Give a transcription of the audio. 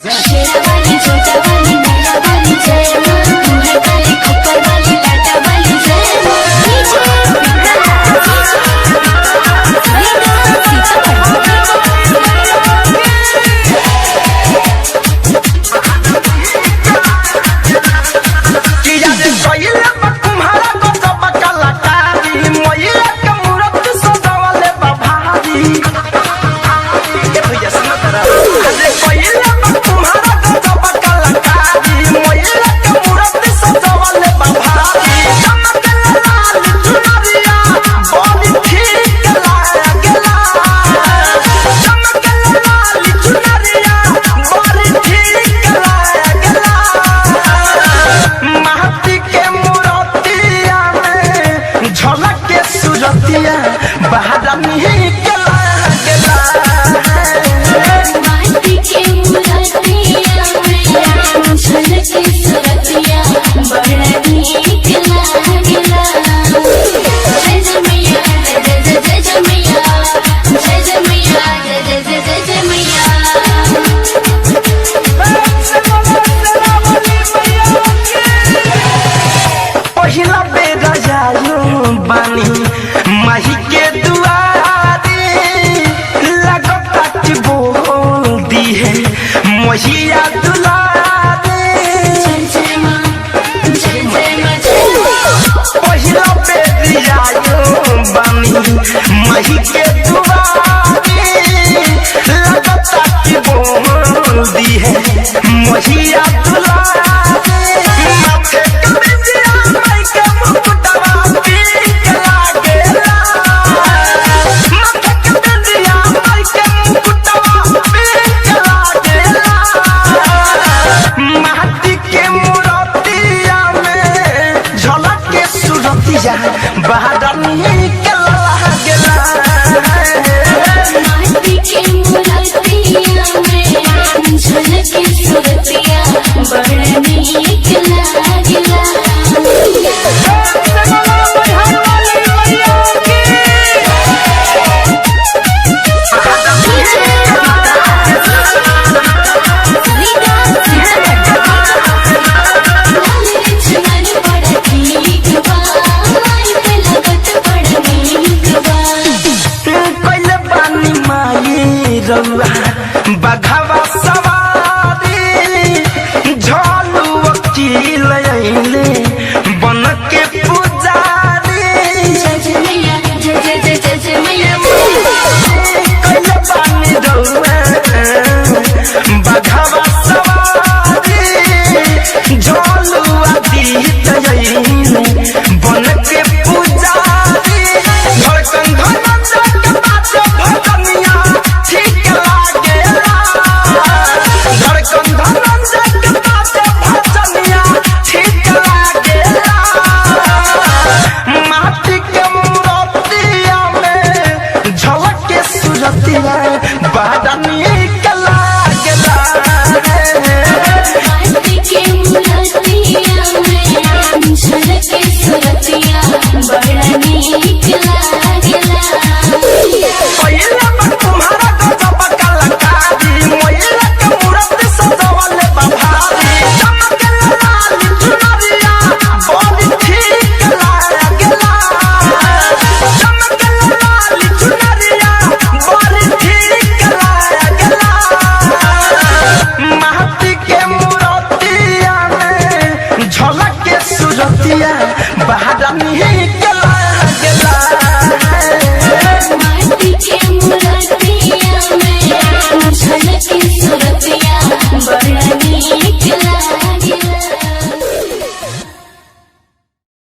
शेरा वाली छोटा वाली मेरा वाली जय मां, तू है काली खप्पर वाली लाटा वाली जय मां। डीजे किया रे कइले बा कुम्हारा गजब कलाकारी, मैया के मूरत सजावले बा भारी। ए भैया सुनो तोरा। अरे कइले बा कुम्हारा गजब कलाकारी, मैया के मूरत सजावले बा भारी। चमकेला लाल चुनरिया, बड़ी ठीक लागेला। चमकेला लाल चुनरिया, बड़ी ठीक लागेला। महती के मूरतिया में झलक के सूरतिया बहारा निक लागेला। माटी के मूरतिया में झलके सुरतिया बड़ा नीक लागेला। जय जय मैया, जय जय जय जय मैया, जय जय मैया, जय जय जय जय जय मैया। पहिला बेरा जालू बानी माही के दुआरी, लगता कि बोल दी है मोहिया दुलारी। जय जय मां, जय जय मां, जय मां। पहिला बेरी आयो बानी माही के दुआरी, लगता कि बोल दी है मोहिया दुलारी। माथे के बिंदिया माई के मुकुटवा पीक लागेला। माथे के बिंदिया माई के मुकुटवा पीक लागेला। माटी के मूरतिया में झलक के सूरतिया बहारा निक लागेला। माटी के मूरतिया में झलके सुरतिया बड़ा नीक लागेला। कइले बानी माई रउआ बघवा सवारी, झालू वकील अइले बन के पुजारी। कइले बानी रउआ बघवा सवारी, झालू आदित अइले बन के पुजारी। धड़कन धड़कन के बात भजनिया ठीक लागेला। धड़कन धड़कन के बात भजनिया ठीक लागेला। माटी के मूरतिया में झलक के सूरतिया बड़ा नीक लागेला। बड़ा नीक लागेला। पहिले बा तुम्हारा गजब कलाकारी, मैया के मूरत सजावले बा भारी। चमकेला लाल चुनरिया, बड़ी ठीक लागेला। चमकेला लाल चुनरिया, बड़ी ठीक लागेला। माटी के मूरतिया में झलक के सूरतिया बहारा निक